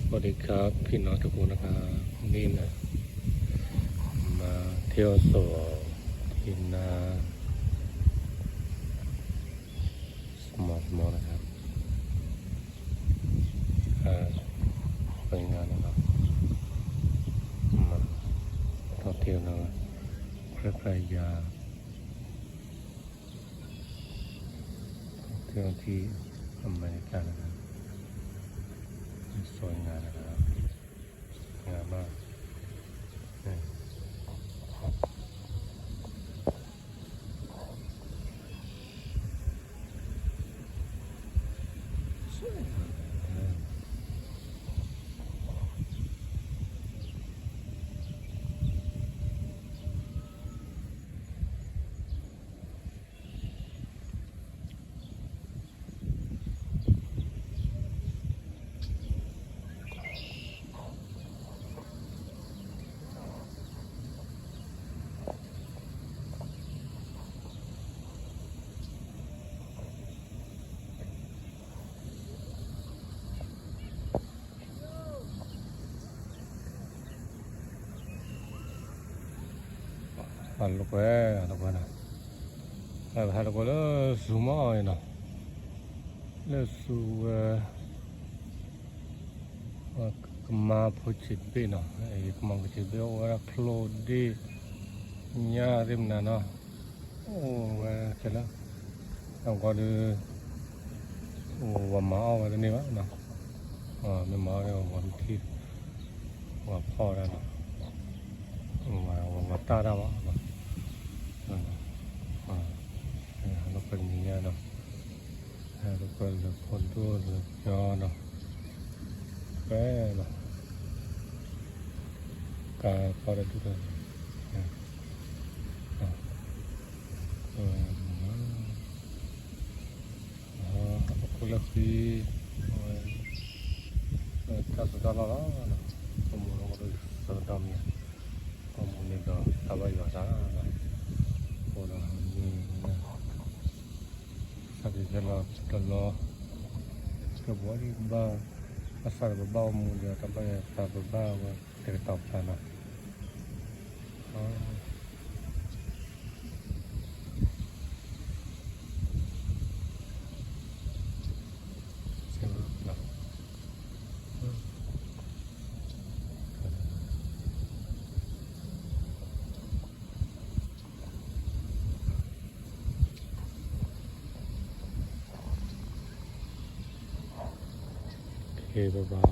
สวัสดีครับ พี่น้องทุกคนนะครับ นี่นะ มาเที่ยวสวนที่นา small small นะครับ อ่า สวยงามนะครับ มาท่องเที่ยวนะครับ ใครๆอยาก เที่ยวที่อเมริกานะครับ สวยงามนะครับ สวยงามมาก นี่ สวยงามนะครับ ဟးလိာ်ကွဲ ဟးလိာ်ကွဲနီၤ ဟးလိာ်ကွဲလၢစူၤမီၢ်အံၤနီၤ လၢစူၤဝဲ ကမၤဖိဆံးတဘ့ၣ်နီၤ ကမၤဖိဆံးတဘ့ၣ် အိၣ်ဝဲဒၣ်ချိၣ်ဒ့ၣ် ညၣ်သ့ၣ်မနုၤနီၤ အိၣ်ဝဲခဲလၢာ် အဂီၢ်ဒီး ဝၤမၤအီၣ်ဝဲတန့ၢ်ဘၣ်နီၤ မ့ၢ်မၤအီၣ်ဒီးဝၤမထံၣ် ဝၤဖီၣ်ဒၣ်နီၤ ဝၤတၢ်ဒၣ်ဘၣ်နီၤ ဟးလိာ်ကွဲတနံၤညါနီၤ ဟးလိာ်ကွဲလၢဖိဒိၣ်လၢကၠီနီၤ ကွဲနီၤ ကါဖီၣ်ဒီးဒူၣ်ဒီး အခိၣ်လၢဃံ အဝဲ တၢ်စတီၢ်လီၢ်လီၤ ပိာ်မုၣ်လီၤကဒီးစတီၢ်မံၤ ပိာ်မုၣ်န့ၣ်ဒီး တၢ်ဘၣ်ယွၤသး အိၣ်ဒီးမံၤ စးက့ၤကဲလီၤတလီၤ ကဘီဒံးဘၣ် ဘၣ်ဆၣ်ဒီးပဘၣ်အိၣ်မူဒီး တၢ်ဘၣ်ယွၤသးပဘၣ်ဝဲတကတီၢ်ဖျါနီၤ ကဲ bye bye